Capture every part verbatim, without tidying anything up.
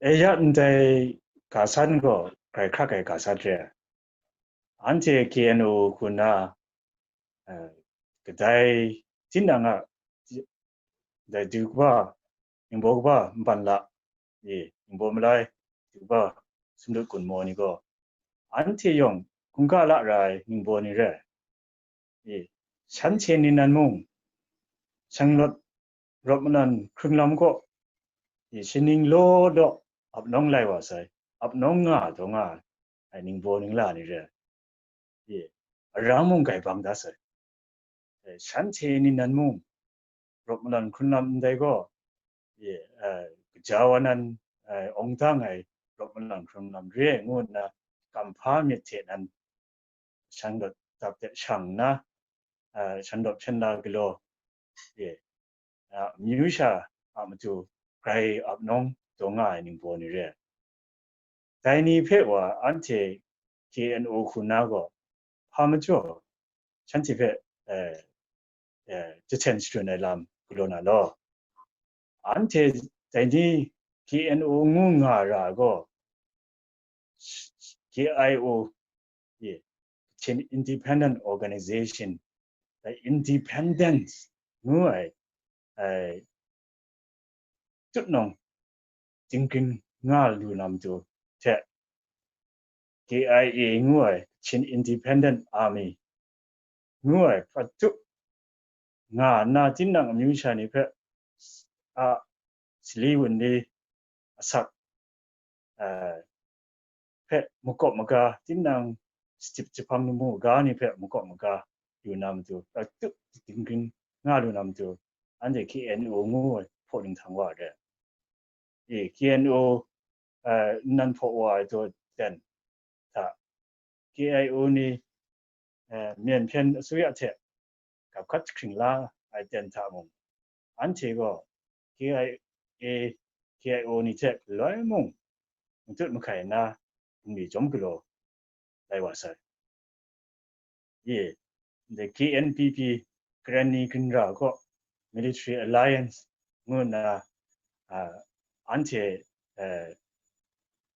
E ya ndai ga san gaw grai hkrak ai ga san re ai. Anhte K N O hku na, eh, kadai tinang a, dai du kaba, ningbaw kaba, npan la, e, ningbaw malai, du kaba, sumlut gun maw ni gaw, anhte yawng hkungga la ra ai ningbaw ni re ai. E, shanhte ni nan mung, shanglawt rawt malan hkrung lam kaw, e, shaning law law ap nawng lai wa sai, ap nawng nga taw nga ai ningbaw ningla ni re ai. E, arang mung gai bang da sai. E, shanhte ni nan mung, rawt malan hkrung lam ndai gaw, e, e, kaja wa nan, e, awng dang ai rawt malan hkrung lam re ai ngu nna, kamhpa myit hte nan shanglawt dap de shang nna, a, shanglawt hpyen la galaw, e, a, amyu sha a matu grai ap nawng taw nga ai ningbaw ni re ai. Dai ni hpe wa anhte K N O hku na gaw, hpa majaw shanhte hpe, e, e, jahten shadun ai lam galaw na law. Anhte dai ni K N O ngu nga ra ai gaw, K I O, ye, Kachin Independent Organization, dai independence ngu ai, ai, tutnawng dinggring nga lu na matu hte, K I A ngu ai Kachin Independent Army ngu ai hpa tup nga nna, tinang amyu sha ni hpe a sali wunli asak, eh, hpe makawp maga, tinang shtip jahpang lamu ga ni hpe makawp maga lu na matu, a tup dinggring nga lu na matu, anhte K N O ngu ai hpaw dinghta wa ai. E, K N O, eh, nnan hpaw wa ai taw ten hta, K I O ni, eh, myen hpyen asuya hte gap hkat jahkring la ai ten hta mung, anhte gaw K I A, K I O ni hte galoi mung matut mahkai nna, bungli chyawm galaw lai wa sai. Ye, the K N P P, Karenni Ginra kaw, Military Alliance ngu nna, a, anhte, eh,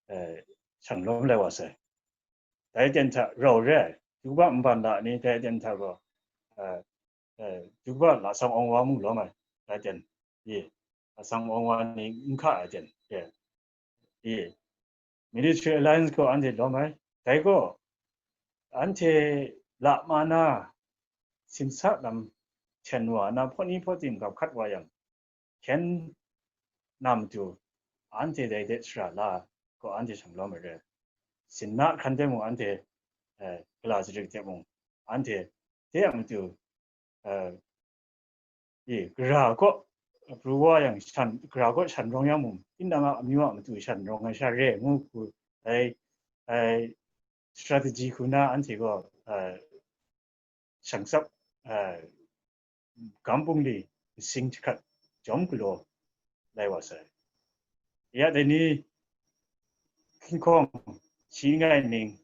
eh, shanglawm lai wa sai. Dai ten hta rau re ai, du kaba nban la ni dai ten hta gaw, eh, eh, du kaba lasang awng wa mung lawm ai, dai ten, ye, lasang awng wa ni n hka ai ten, ye, ye, Military Alliance gaw anhte lawm ai. Dai gaw, anhte la ma na, sinsa lam hten wa na, hpaw ni hpaw tim gap hkat wa yang, hkyen na matu, anhte dai de shara la gaw anhte shanglawm ai re. Sinna hkran de mung anhte, eh, gala sadik de mung, anhte de a matu, eh, e, gara kaw pru wa yang shan, gara kaw shan rawng yang mung, tinang a amyu a matu shan rawng ai sha re ngu hku, ai, ai, strategy hku na anhte gaw, eh, shang tsap, eh, gam bungli masing jahkrat jawm galaw lai wa sai. Ya dai ni hkinghkawng shi ngai ning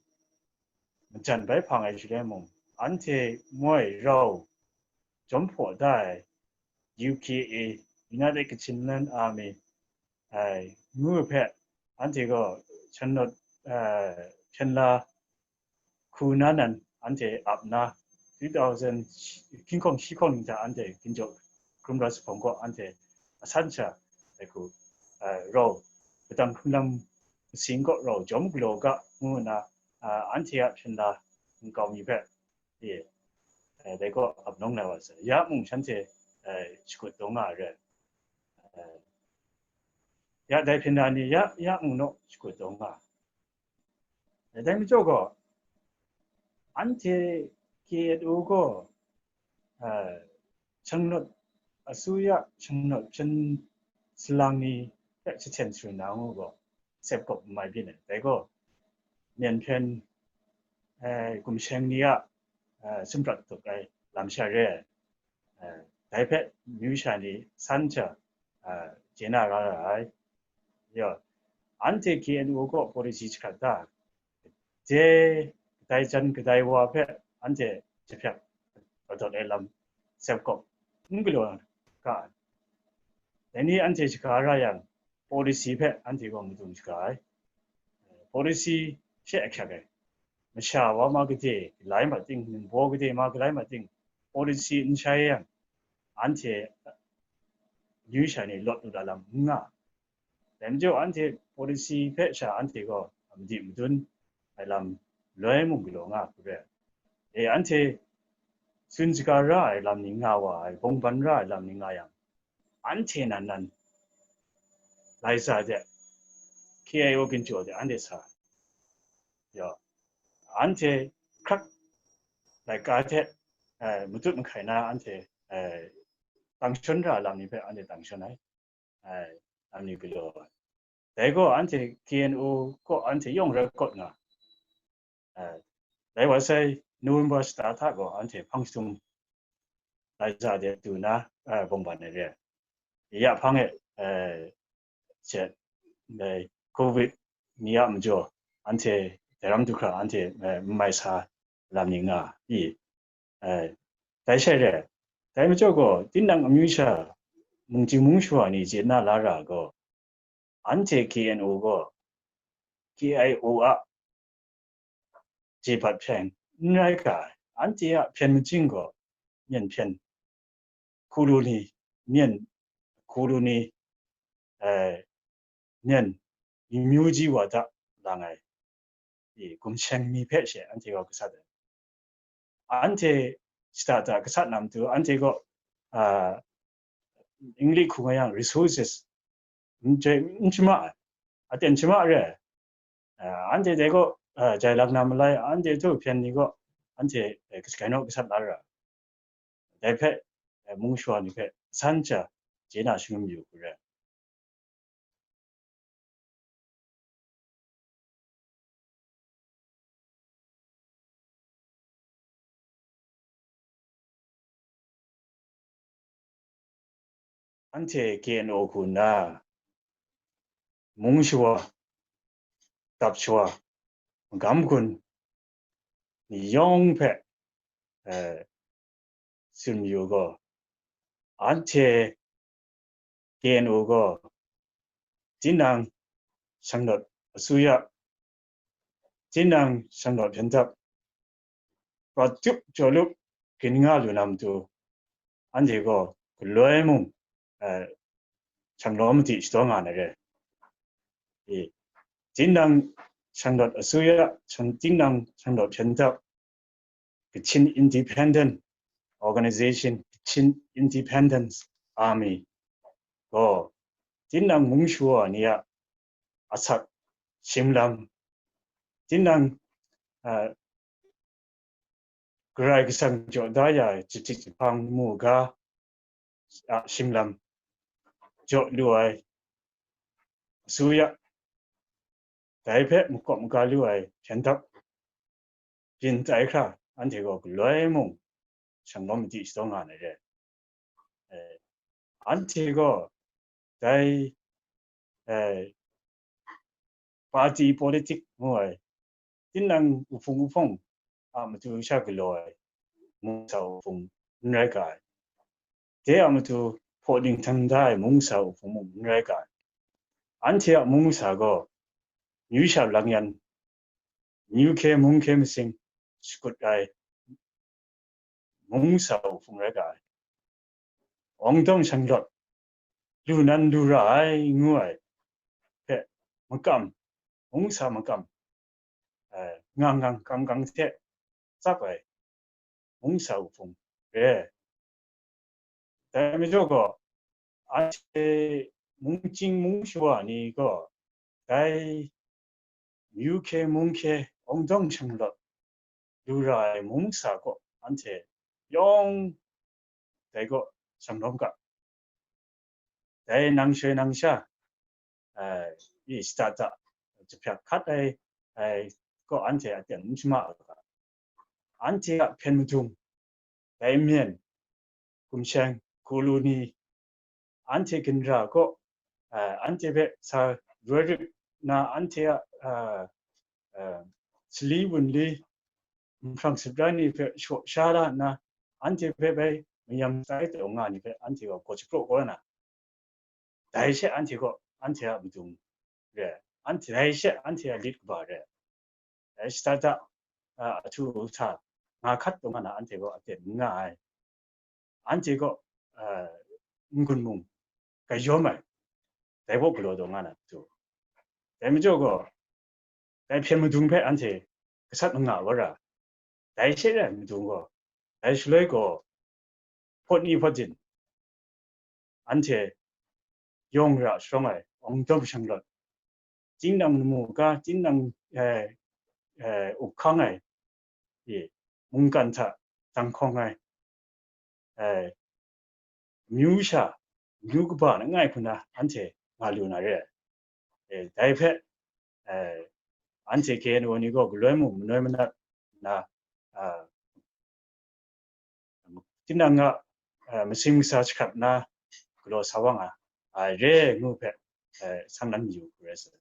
majan bai hpang ai shaloi mung, anhte moi rau jawm hpaw da ai U K A, United Kachin Land Army, ai, ngu hpe anhte gaw shanlawt, eh, hpyen la hku na nan anhte ap nna, two thousand hkying hkawng shi hkawng ning hta anhte ginjaw hkrum rawt sa hpawng kaw anhte asan sha ai hku, eh, rau, kadang hkrung lam masing kaw rau jawm galaw ga ngu nna, ah, anhte a hpyen la nkau mi hpe, e, eh, dai kaw ap nawng na wa sa, ya mung shanhte, eh, shakut taw nga ai re. Eh, ya dai hpyen la ni ya, ya mung naw shakut taw nga. Eh, dai majaw gaw, anhte K N O gaw, eh, shanglawt, asuya shanglawt hpyen salang ni hpe jahten sharin na ngu gaw, sep kawp n mai byin ai. Dai gaw, myen hpyen, eh, gumsheng ni a, eh, sumrat tuk ai lam sha re ai. Eh, dai hpe myu sha ni san hta, eh, chye na ra ra ai. Yaw, anhte K N O kaw policy jahkrat da, dai, kadai jan kadai wa hpe anhte jahpyak kadawt ai lam sep kawp n galaw ga ai. Dai ni anhte shaga ra yang, policy hpe anhte gaw madung shaga ai. Policy she ahkyak ai. Masha wa ma gade galai ma ting, ningbaw gade ma galai ma ting, policy n shai yang, anhte amyu sha ni lawt lu da lam n nga. Dai majaw anhte policy hpe sha anhte gaw madi madun ai lam loi mung galaw nga hku re. E, anhte tsun saga ra ai lam ni nga wa ai, bawngban ra ai lam ni nga yang, anhte nan nan Laiza de, K I O ginjaw de anhte sa. Yaw, anhte hkrak laika hte, eh, matut mahkai na anhte, eh, tang shawn ra lam ni hpe anhte tang shawn ai. Ai, lam ni galaw ai. Dai gaw anhte K N O kaw anhte yawng rai kawt nga. Ai, dai wa sai November shata hta gaw anhte hpang shatum Laiza de du na, ai, bawngban ai re ai. Ya hpang e, ai, she, dai covid ni a majaw anhte dai ram du hkra anhte, ai, n mai sa lam ni nga i. Ai, dai shai re ai. Dai majaw gaw, tinang amyu sha mungchying mung shawa ni chye na la ra gaw, anhte K N O gaw K I O a jebat hpyen n rai ga ai. Anhte a hpyen majing gaw, myen hpyen hku lu ni, myen hku lu ni, eh, myen amyu ji wa da lang ai, i, gumsheng mi hpe she anhte gaw gasat ai. Anhte shada da gasat na matu, anhte gaw, ah, English hku nga yang resources n jai, n shama ai, aten shama re ai. Ah, anhte dai gaw, ah, jai lak na malai, anhte htu hpyen ni gaw, anhte, eh, kashakai naw gasat la ra. Dai hpe, eh, mung shawa ni hpe san cha chye na shangun yu hku re. Anhte K N O hku nna, mung shawa, dap shawa, magam gun ni yawng hpe, eh, tsun mayu gaw, anhte K N O gaw, tinang shanglawt asuya, tinang shanglawt hpyen dap, prat tup jaw lup grin nga lu na matu, anhte gaw galoi mung, eh, shanglawm madi shadaw nga na re. E, tinang shanglawt asuya, shang, tinang shanglawt hpyen dap, Kachin Independent Organization, Kachin Independence Army gaw, tinang mung shawa ni a asak shim lam, tinang, ah, Karai Kasang jaw da ya ai jahtik jahpang mu ga a shim lam jaw lu ai asuya, dai hpe makawp maga lu ai hpyen dap byin tai hkra, anhte gaw galoi mung shanglawm madi shadaw nga na re. Eh, anhte gaw dai, eh, party politic ngu ai, tinang uhpung uhpawng a matu sha galaw ai mungsa uhpung n rai ga ai. De a matu hpaw dingtang da ai mungsa uhpung mung n rai ga ai. Anhte a mungsa gaw, yu sha lang yan, yu hkye mung hkye masing shakut ai mungsa uhpung rai ga ai. Awng dawng shanglawt lu nan lu ra ai ngu ai hpe makam, mungsa makam, eh, ngang ngang gang gang hte tsap ai mungsa uhpung re ai. Dai majaw gaw, anhte mungchying mung shawa ni gaw, dai yu hkye mung hkye awng dawng shanglawt lu ra ai mungsa kaw anhte yawng dai kaw shanglawm ga. Dai nang shoi nang sha, eh, i shada da jahpyak hkat ai, ai kaw anhte aten n shama ga. Anhte a hpyen madung, dai myen, gumsheng, hku lu ni, anhte ginra kaw, eh, anhte hpe sa roi rit na, anhte a, eh, eh, sali wunli, nhprang sutrai ni hpe shaw sha la nna, anhte hpe bai mayam shatai taw nga ni hpe anhte gaw gaw shapraw kau na, dai she anhte gaw anhte a madung re, anhte dai she anhte a lit kaba re, dai shada da, a, ahtu ahkra nga hkat taw nga na anhte gaw aten n nga ai. Anhte gaw, a, n-gun mung kayawm ai, dai gaw galaw taw nga na htu. Dai majaw gaw, dai hpyen madung hpe anhte gasat manga wa ra, dai she rai madung gaw, dai shaloi gaw, hpawt ni hpawt jin, anhte yawng ra sharawng ai, awng dawm shanglawt, tinang lamu ga, tinang, eh, eh, up hkang ai, e, mungkan hta dang hkawng ai, eh, amyu sha, amyu kaba langai hku na anhte nga lu na re ai. Eh, dai hpe, eh, anhte K N O ni gaw galoi mung manoi manat na, ah, tinang a, ah, masing masa jahkrat na galaw sa wa nga ai re ngu hpe, eh, san nan mayu hku rai sa ai.